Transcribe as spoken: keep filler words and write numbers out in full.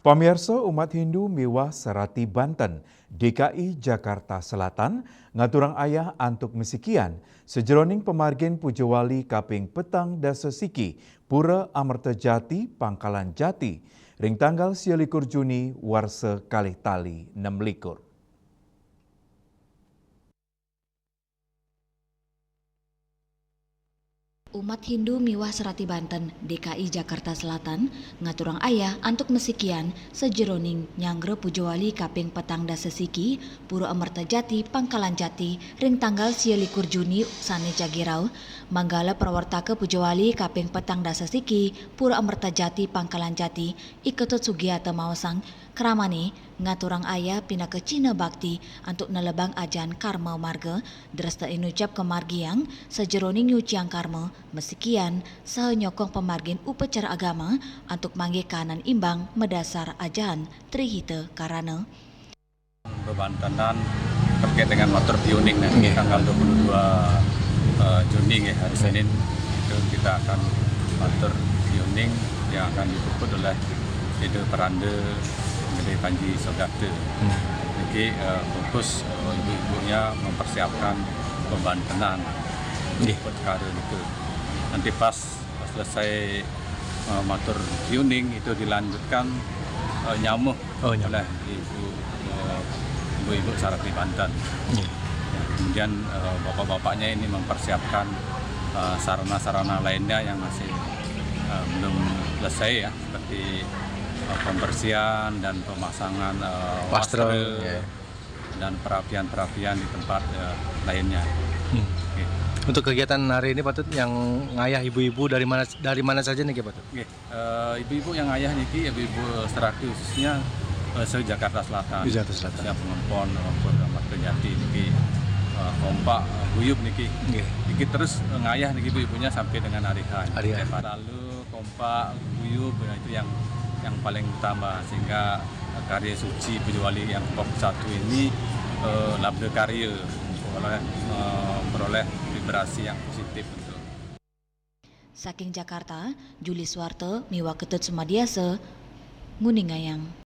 Pamiarsa, umat Hindu miwah sarati Banten, D K I Jakarta Selatan, ngaturang ayah antuk masikian sajeroning pamargin Puja Wali kaping petang dasa siki, Pura Amerta Jati, Pangkalan Jati, ring tanggal sia likur Juni warsa kalih tali nem likur. Umat Hindu miwah sarati Banten, D K I Jakarta Selatan, ngaturang ayah antuk masikian sajeroning nyanggra Puja Wali kaping petang dasa siki, Pura Amerta Jati, Pangkalan Jati, ring tanggal sia likur Juni sane jagi rauh. Manggala prawartaka Puja Wali kaping petang dasa siki, Pura Amerta Jati, Pangkalan Jati, I Ketut Sugiarto maosang, kramane ngaturang ayah pinaka cihna bakti antuk nelebang ajahan karma marga, dresta inucap kamargiang sajeroning nyuciang karma, masikian, saha nyokong pamargin upacara agama antuk manggih kahanan imbang madasar ajahan Tri Hita Karana. Bebantenan terkait dengan matur piuning, nah, nggih, tanggal dua puluh dua, eh, Juni, nggih, hari, nggih, Senin, itu kita akan matur piuning yang akan dipuput oleh Ida Peranda Gede Panji Sogata. Hmm. Jadi, eh, fokus, eh, ibu-ibunya mempersiapkan bebantenan, nggih, perkara itu. Nanti pas selesai, eh, matur piuning itu dilanjutkan, eh, nyameh, oh, nyameh, oleh ibu, eh, ibu-ibu sarati Banten. Iya. Ya, kemudian, eh, bapak-bapaknya ini mempersiapkan, eh, sarana-sarana lainnya yang masih, eh, belum selesai, ya, seperti, eh, pembersihan dan pemasangan, eh, wastra, wastra, ya, dan perapian-perapian di tempat, eh, lainnya. Hmm. Oke. Untuk kegiatan hari ini, Pak Tut, yang ngayah ibu-ibu dari mana, dari mana saja nih, Pak Tut? Oke. Eh, ibu-ibu yang ngayah niki, ibu-ibu sarati khususnya, eh, se-Jakarta Selatan. Di Jakarta Selatan. Siap ngempon, ngempon Ramat Kejati niki, eh, kompak, eh, guyub niki. Nggih. Niki terus, eh, ngayah niki ibu-ibunya sampai dengan hari H. Hari H. Lalu kompak, guyub, ya, itu yang, yang paling utama, sehingga karya suci Puja Wali yang pop satu ini, eh, labda karya, oleh, eh, peroleh vibrasi yang positif, betul. Saking Jakarta, Juli Suwarta miwah Ketut Sumadiasa, nguningayang.